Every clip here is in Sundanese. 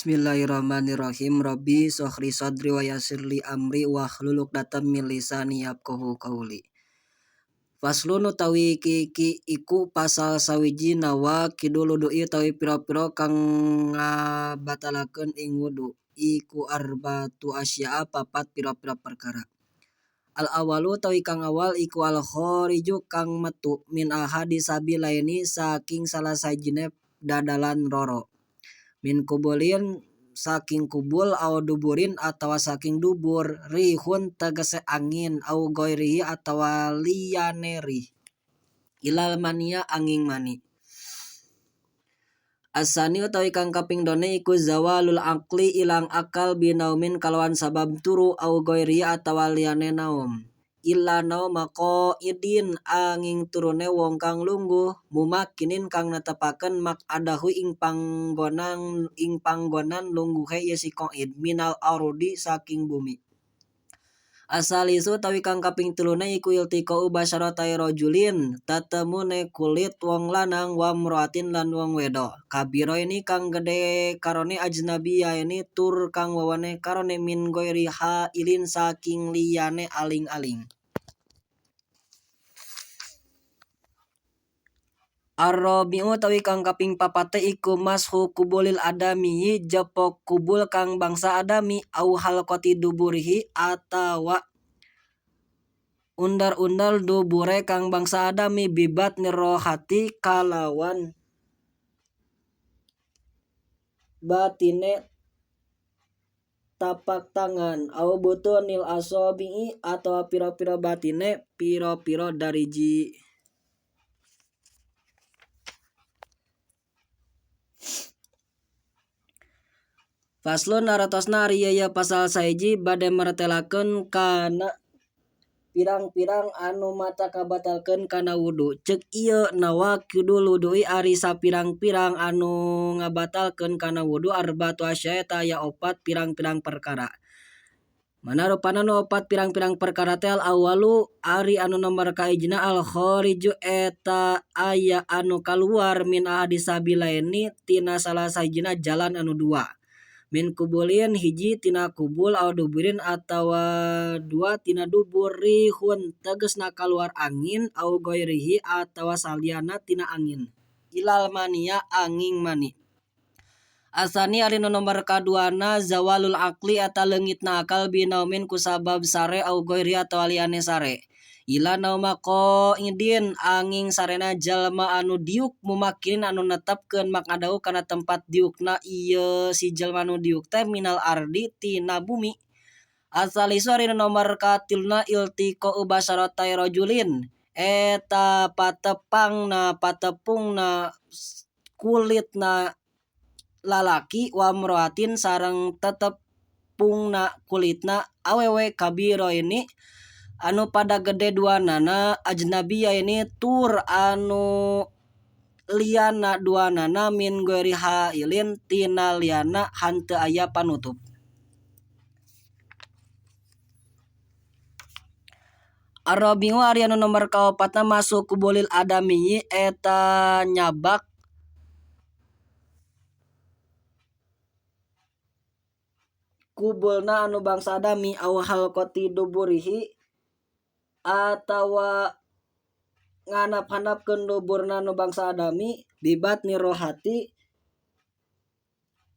Bismillahirrahmanirrahim. Rabbi shrah li sadri wa yassir li amri wahlul 'uqdatam min lisani yafqahu qauli. Faslun utawi iki iki iku pasal sawiji nawaqidul wudu'i utawi pira-pira kang ngabatalakeun ing wudu iku arba'atu asya'a papat pira-pira perkara. Al awalu utawi kang awal iku al khariju kang metu min ahadi sabilaini saking salah sahijine dadalan roro. Min kubulin saking kubul au duburin atawa saking dubur rihun tegese angin au ghairihi atawa liyane rih ilal mania angin mani. Asani utawi kang kaping done iku zawalul aqli ilang akal binaumin kalawan sabab turu au ghairihi atawa liyane naum illa nauma qaidin angin turune wong kang lungguh mumakinin kang netepakeun maq'adahu ing panggonan lungguhe ieu si qaid minal ardi saking bumi. Asalisu utawi kang kaping teluna iku iltiqau basyaratai rajulin tetemune kulit wong lanang wa mraatin lan wong wedok kabiraini kang gede karone ajnabiyaini tur kang wawane karone min ghairi hailin saking liyane aling-aling. Ar-rabi'u utawi kang kaping papate iku mashu kubulil adami jepok kubul kang bangsa adami au halqati duburihi atawa undar-undar dubure kang bangsa adami bibat nirrohati kalawan batine tapak tangan au butunil asabi'i atawa pira-pira batine pira-pira dariji. Faslun aratosna ari ieu pasal sahiji bade martelakeun kana pirang-pirang anu mata kabatalkeun kana wudu. Ceuk ieu nawaqidul wudu'i ari sapirang-pirang anu ngabatalkeun kana wudu arba'atu asya eta aya opat pirang-pirang perkara. Mana rupana nu opat pirang-pirang perkara teh al awalu ari anu nomor kahijina al khariju eta aya anu kaluar min ahadi sabilaini tina salah sahijina jalan anu dua. Min kubulin hiji tina kubul au duburin atawa dua tina dubur rihun tegesna kaluar angin au ghairihi atawa saliyana tina angin ilal mania angin mani. Asani ari nu nomor kaduana zawalul aqli eta leungitna akal binaumin kusabab sare au ghairihi atawa liyane sare ila nauma qaidin angin sarena jalma anu diuk mumakinin anu netepkeun maq'adahu kana tempat diukna ieu si jalma anu diuk teh minal ardi tina bumi. Asalisu ari nu nomor katiluna iltiqa'u basyaratai rajulin eta patepangna patepungna kulitna lalaki wa mroatin sareng tetepungna kulitna awewe kabiraini anu pada gede duanana ajnabiyaini tur anu liana duanana min ghairi hailin tina liana hanteu aya panutup. Ar-rabi'u ari anu nomor kaopatna masuk kubulil adami eta nyabak kubulna anu bangsa adami au halqati duburihi atawa nganap-hanapkeun duburna nu bangsa adami bibat nirohati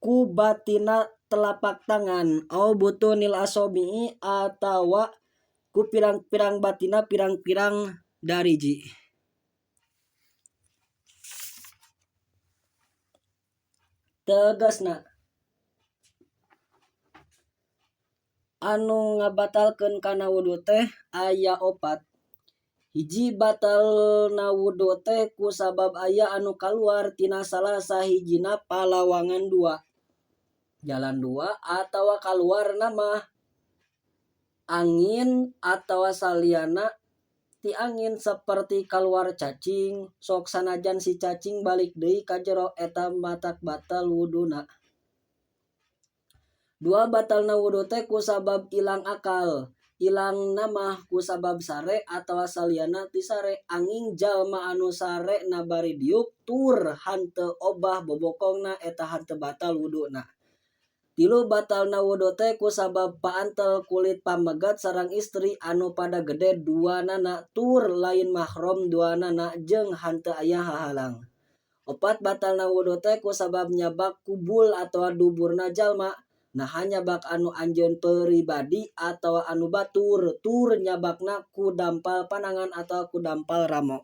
ku batina telapak tangan au butunil asobi'i atawa ku pirang-pirang batina pirang-pirang dariji. Tegasna anu ngabatalkeun kana wudu teh aya opat. Hiji batalna wudu teh ku sabab aya anu kaluar tina salah sahijina palawangan dua. Jalan dua atawa kaluarna mah angin atawa saliyana ti angin seperti kaluar cacing sok sanajan si cacing balik deui ka jero eta matak batal wuduna. Dua batalna wudu teh ku sabab ilang akal. Ilang mah ku sabab sare atawa saliyana ti sare angin jalma anu sare na bari diuk tur hanteu obah bobokongna eta hanteu batal wuduna. Tilu batalna wudu teh kusabab paantel kulit pamegat sareng istri anu pada gede duanana tur lain mahram duanana jeung henteu aya hahalang. Opat batalna wudu teh kusabab nyabak kubul atawa duburna jalma, naha nyabak anu anjeun peribadi atawa anu batur tur nyabakna ku dampal panangan atawa ku dampal ramo.